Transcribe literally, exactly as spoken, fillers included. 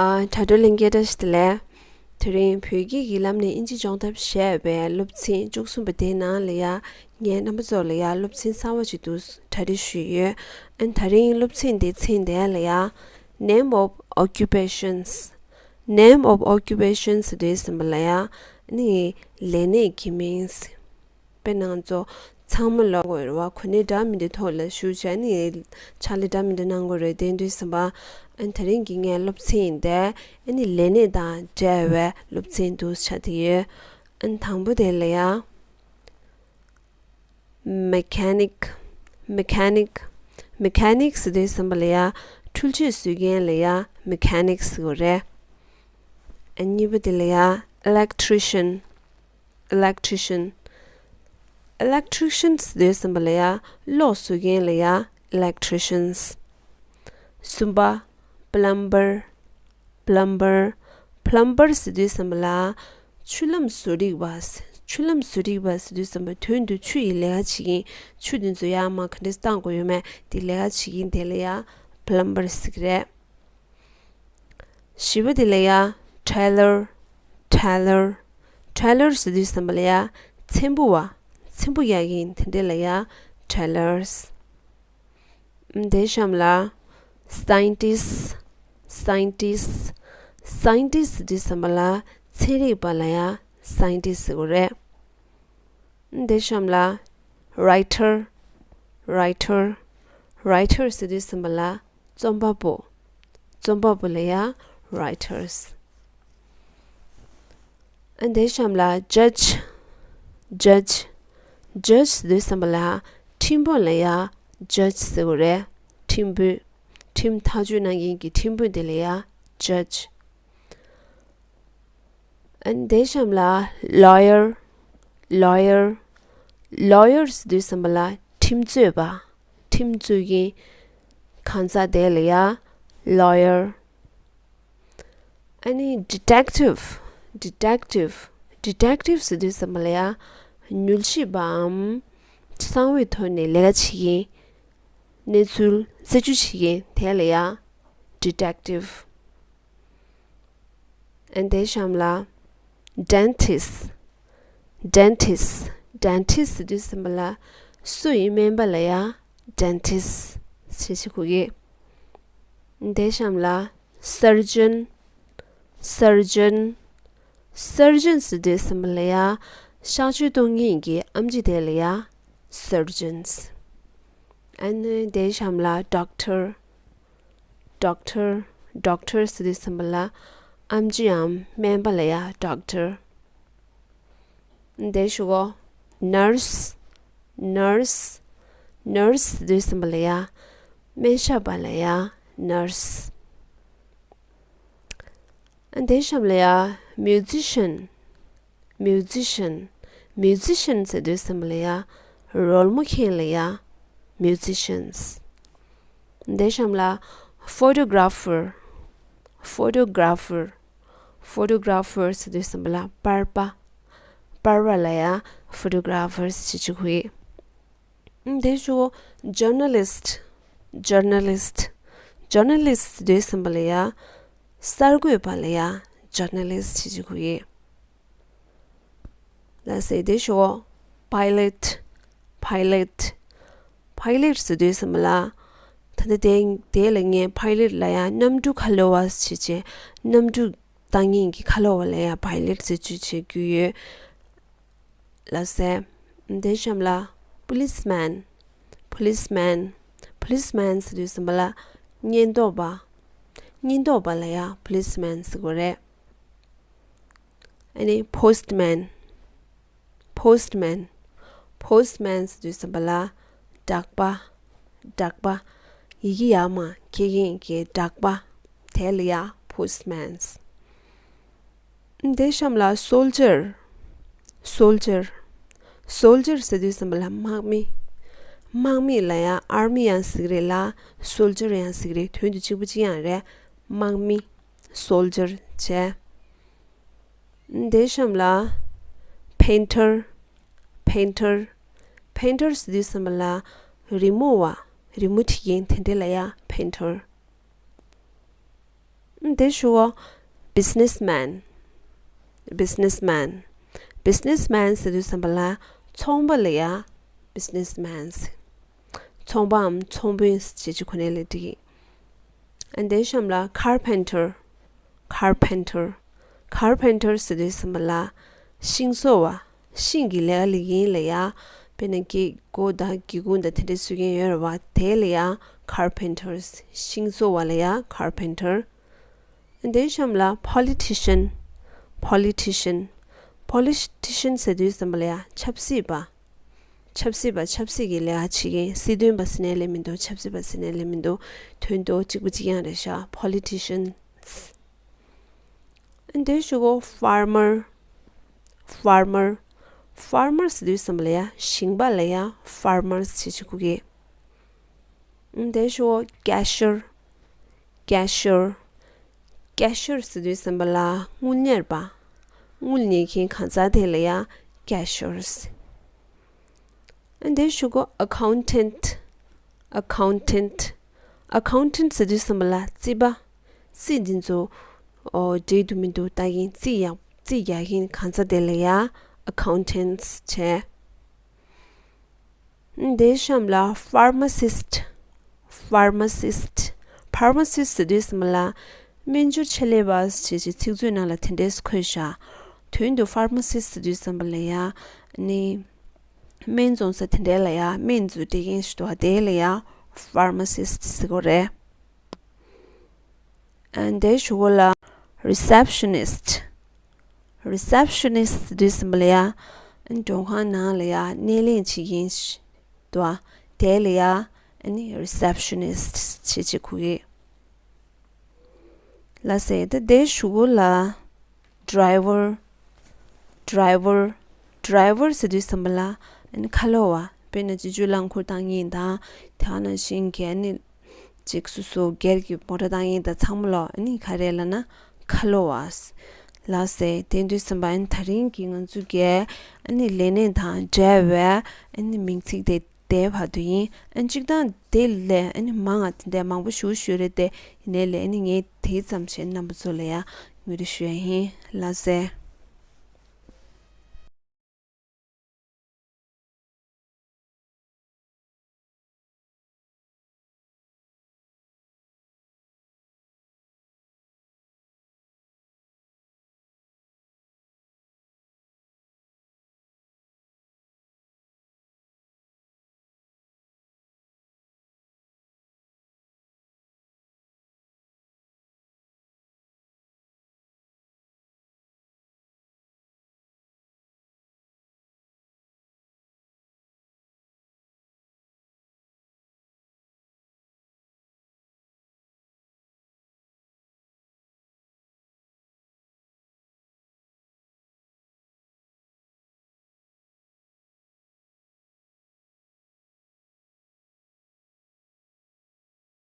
ཨ། དྲ་གྲོགས་ལྷན་རྒྱས་བཀྲ་ཤིས་བདེ་ལེགས། དེ་རིང་བོད་སྐད་ཀྱི་ལམ་ནས་ཨིན་ཇི་སྦྱོང་ཐབས་ཞེས་པའི་སློབ་ཚན་བཅུ་གསུམ་པ་དེའི་ནང་ལ་ཡ། ངས་རྣམ་པ་ཚོ་ལ་ཡ་སློབ་ཚན་གསར་བ་ཞིག་འདུག་གྲ་སྒྲིག་ཞུས་ཡོད། ཨ། དེ་རིང་སློབ་ཚན་དེའི་མཚན་དེ་ལ་ཡ། Name of occupations. Name of occupations ཟེར་དུས་ཙམ་པ་ལ་ཡ། ནི་ལས་གནས་ཀྱི་མིང་། དཔེར་ན་ང་ཚོ་ཚང་མ་ལ་དགོས་རེད་བ། གོ་གནས་འདྲ་མི་འདྲ་ཐོག་ལ་ཞུགས་བྱས་ནས་ཕྱག་ལས་འདྲ་མི་འདྲ་གནང་དགོས་རེད། དེ་དུས་ཙམ་པ་ཨ་ནི་དེ་རིང་གི་ངའི་སློབ་ཚན་དེ་ཨ་ནི་ལས་གནས་དང་འབྲེལ་བའི་སློབ་ཚན་དུ་ཆགས་བསྡད་ཡོད། ཨ་ནི་དང་པོ་དེ་ལ་ཡ། Mechanic. Mechanic. Mechanic ཟེར་དུས་ཙམ་པ་ལ་ཡ། འཕྲུལ་ཆས་བཟོ་མཁན་ལ་ཡ་mechanic ཟེར་དགོས་རེད། ཨ་ནི་གཉིས་པ་དེ་ལ་ཡ། Electrician. Electrician. Electrician ཟེར་དུས་ཙམ་པ་ལ་ཡ། གློག་བཟོ་མཁན་ལ་ཡ་electricians. གསུམ་པ། Plumber. Plumber. Plumber ཟེར་དུས་ཙམ་པ་ལ་ཆུ་ལམ་བཟོ་རིག་པ། ཆུ་ལམ་བཟོ་རིག་པ་ཟེར་དུས་ཙམ་པ་དོན་དུ་ཆུ་ཡི་ལས་ཀ་བྱེད་མཁན། ཆུ་དེ་ཚོ་ཡར་མར་ག་འདྲས་བཏང་དགོས་ཡོད་མེད་དེ་ལས་ཀ་བྱེད་མཁན་དེ་ལ་ཡ་plumber ཟེར་གི་རེད། བཞི་པ་དེ་ལ་ཡ། Tailor. Tailor. Tailor ཟེར་དུས་ཙམ་པ་ལ་ཡ། ཚེམ་བུ་བ། ཚེམ་བུ་གཡར་མཁན་དེ་འདྲས་ལ་ཡ། Tailors. དེ་གཤམ་ལ། Scientist. Scientist. Scientist ཟེར་དུས་ཙམ་པ་ལ་ཚན་རིག་པ་ལ་ཡ་scientist ཟེར་དགོས་རེད། དེ་གཤམ་ལ། Writer. Writer. Writer ཟེར་དུས་ཙམ་པ་ལ་རྩོམ་པ་པོ། རྩོམ་པ་པོ་ལ་ཡ་writers. ཨ། དེ་གཤམ་ལ་judge. Judge. Judge ཟེར་དུས་ཙམ་པ་ལ་ཁྲིམས་དཔོན་ལ་ཡ་judge ཟེར་དགོས་རེད། ཁྲིམས་དཔོན། ཁྲིམས་ཐག་གཅོད་གནང་མཁན་གྱི་ཁྲིམས་དཔོན་དེ་ལ་ཡ་judge. ཨ། དེ་གཤམ་ལ་lawyer. Lawyer. Lawyer ཟེར་དུས་ཙམ་པ་ལ་ཁྲིམས་རྩོད་པ། ཁྲིམས་རྩོད་མཁན་གང་ཟག་དེ་ལ་ཡ་lawyer. ཨ་ནི་detective. Detective. Detective ཟེར་དུས་ཙམ་པ་ལ་ཡ་མྱུལ་ཞིབ་པའམ་གསང་བའི་ཐོག་ནས་ལས་ཀ་བྱེད་མཁན། གནས་ཚུལ་རྩད་གཅོད་བྱེད་མཁན་དེ་ལ་ཡ་detective. ཨ། དེ་གཤམ་ལ་dentist. Dentist. Dentist ཟེར་དུས་ཙམ་པ་ལ་སོ་ཡི་སྨན་པ་ལ་ཡ་dentist ཞེས་བྱ་གོ་གི། དེ་གཤམ་ལ་surgeon. Surgeon. Surgeon ཟེར་དུས་ཙམ་པ་ལ་ཡ་གཤག་བཅོས་གཏོང་མཁན་གྱི་ཨེམ་ཆི་དེ་ལ་ཡ་surgeons. ཨ་ནི་དེ་གཤམ་ལ་doctor. Doctor. Doctor ཟེར་དུས་ཙམ་པ་ལ་ཨེམ་ཆིའམ་སྨན་པ་ལ་ཡ་doctor. དེ་གཤམ་ལ་nurse. Nurse. Nurse ཟེར་དུས་ཙམ་པ་ལ་ཡ་སྨན་ཞབས་པ་ལ་ཡ་nurse. དེ་གཤམ་ལ་ཡ་musician. Musician. Musician ཟེར་དུས་ཙམ་པ་ལ་ཡ་རོལ་མོ་མཁན་ལ་ཡ་musicians. དེ་གཤམ་ལ་photographer. Photographer. Photographer ཟེར་དུས་ཙམ་པ་ལ་པར་པ། པར་པ་ལ་ཡ་photographers ཞེས་བྱ་གོ་གི། དེ་གཤམ་ལ་journalist. Journalist. Journalist ཟེར་དུས་ཙམ་པ་ལ་ཡ་གསར་འགོད་པ་ལ་ཡ་journalist ཞེས་བྱ་གོ་གི། ལགས་སེ། དེ་གཤམ་ལ་pilot. Pilot. Pilot ཟེར་དུས་ཙམ་པ་ལ། ད་ལྟ་དེ་དེ་ལ་ངས་pilot ལ་ཡ་གནམ་གྲུ་ཁ་ལོ་བ་ཞེས་བྱ། གནམ་གྲུ་བཏང་མཁན་གྱི་ཁ་ལོ་བ་ལ་ཡ་pilot ཟེར་བརྗོད་བྱེད་རྒྱུ་ཡོད། ལགས་སེ། དེ་གཤམ་ལ་policeman. Policeman. Policeman ཟེར་དུས་ཙམ་པ་ལ་ཉེན་རྟོག་པ། ཉེན་རྟོག་པ་ལ་ཡ་policeman ཟེར་དགོས་རེད། ཨ་ནི་postman. Postman. Postman ཟེར་དུས་ཙམ་པ་ལ་བསྒྲགས་པ། བསྒྲགས་པ། ཡི་གེ་ཡར་མར་འཁྱེར་མཁན་གྱི་བསྒྲགས་པ། དེ་ལ་ཡ་postmans. དེ་གཤམ་ལ་soldier. Soldier. Soldier ཟེར་དུས་ཙམ་པ་ལ་དམག་མི། དམག་མི་ལ་ཡ་army ཡང་ཟེར་གི་རེད་ལ། soldier ཡང་ཟེར་གི་རེད། དོན་དུ་གཅིག་པ་གཅིག་རྐྱང་རེད། དམག་མི། Soldier བྱས། དེ་གཤམ་ལ་painter. Painter. Painter ཟེར་དུས་ཙམ་པ་ལ་རི་མོ་བ། རི་མོ་བྲིས་མཁན་དེ་འདྲ་ལ་ཡ་painter. དེ་ཞུ་བ། Businessman. Businessman. Businessman ཟེར་དུས་ཙམ་པ་ལ་ཚོང་པ་ལ་ཡ་businessman ཟེར། ཚོང་པའམ་ཚོང་དཔོན་ཟེར་གྱི་ཁོ་ནའི་ལས་འགྲིག་གི། ཨ་དེ་གཤམ་ལ་carpenter. Carpenter. Carpenter ཟེར་དུས་ཙམ་པ་ལ་ཤིང་བཟོ་བ། ཤིང་གི་ལས་ཀ་ལས་མཁན་ལ་ཡ། དཔེར་ན་སྒེའུ་ཁུང་དང་སྒེའུ་ཁུང་དང་དེ་འདྲ་བཟོ་མཁན་ཡོད་རེད་བ། དེ་ལ་ཡ་carpenters. ཤིང་བཟོ་བ་ལ་ཡ་carpenter. དེའི་གཤམ་ལ་politician. Politician. Politician ཟེར་དུས་ཙམ་པ་ལ་ཡ་ཆབ་སྲིད་པ། ཆབ་སྲིད་པ་ཆབ་སྲིད་ཀྱི་ལས་ཀ་བྱེད་མཁན། སྲིད་དོན་པ་ཟེར་ནའི་ལས་མི་འདུག་ཆབ་སྲིད་པ་ཟེར་ནའི་ལས་མི་འདུག་དོན་དུ་གཅིག་པ་གཅིག་རྐྱང་རེད་ཤག Politicians. དེའི་གཞུག་གུ་farmer. Farmer. Farmer ཟེར་དུས་ཙམ་པ་ལ་ཡ་ཞིང་པ་ལ་ཡ་farmers ཞེས་བྱ་གོ་གི། དེའི་གཞུག་གུ་cashier. Cashier. Cashier ཟེར་དུས་ཙམ་པ་ལ་དངུལ་གཉེར་པ། དངུལ་གཉེར་མཁན་གང་ཟག་དེ་ལ་ཡ་cashiers. དེའི་གཞུག་གུ་accountant. Accountant. Accountant ཟེར་དུས་ཙམ་པ་ལ་རྩིས་པ། རྩིས་འདི་ཚོ་ཨོ་འགྲིག་འདུག་མི་འདུག་ལྟ་མཁན། རྩིས་ཡག་རྩིས་རྒྱག་མཁན་གང་ཟག་དེ་ལ་ཡ་accountants བྱས། དེའི་གཤམ་ལ་pharmacist. Pharmacist. Pharmacist ཟེར་དུས་ཙམ་པ་ལ་སྨན་སྦྱོར་ཆེད་ལས་པ་ཞེས་བྱའི་ཚིག་མཛོད་ནང་ལ་དེ་འདྲས་འཁོད་བཞག་དོན་དུ་pharmacist ཟེར་དུས་ཙམ་པ་ལ་ཡ་ནི་སྨན་བཙོང་ས་དེ་འདྲས་ལ་ཡ་སྨན་བཙོང་སྤྲད་མཁན་ཞིག་འདུག་དེ་ལ་ཡ་pharmacist ཟེར་གོ་རེད། དེའི་གཞུག་གུ་ལ་receptionist. Receptionist ཟེར་དུས་ཙམ་པ་ལ་ཡ་མགྲོན་ཁང་ནང་ལ་ཡ་སྣེ་ལེན་བྱེད་མཁན་ཞིག་འདུག་དེ་ལ་ཡ་ཨ་ནི་receptionist ཞེས་བྱ་གོ་གི། ལགས་སེ། ད་དེའི་གཞུག་གུ་ལ་driver. Driver. Driver ཟེར་དུས་ཙམ་པ་ལ་ཨ་ནི་ཁ་ལོ་བ། དཔེར་ན་སྤྱི་སྤྱོད་རླངས་འཁོར་བཏང་མཁན་དང་། དེ་ནང་བཞིན་གྱི་ཨ་ནི་ཅིག་སོ་སོ་སྒེར་གྱི་མོ་ཊ་བཏང་མཁན་དང་ཚང་མ་ལོ་ཨ་ནི་ག་རེ་ལབ་ན་ཁ་ལོ་བ། ལགས་སེ། དེ་དུས་ཙམ་པ་ཨ་ནི་ད་རིང་གི་ང་ཚོ་གི་ཨ་ནི་ལས་གནས་དང་འབྲེལ་བའི་ཨ་ནི་མིང་ཚིག་དེ་དེའི་བར་དུ་ཡིན། ཨ་ནི་གཅིག་དང་དེ་ལས་ཨ་ནི་མང་ང་དེ་འདྲ་མང་པོ་ཞུ་ཞུ་རེད་དེ། ཡིན་ནའི་ལས་ཨ་ནི་ངས་དེ་ཙམ་བྱས་རྣམ་པ་ཚོ་ལ་ཡ་ངོས་འཛིན་ཞུ་ཡ་ཡིན། ལགས་སེ།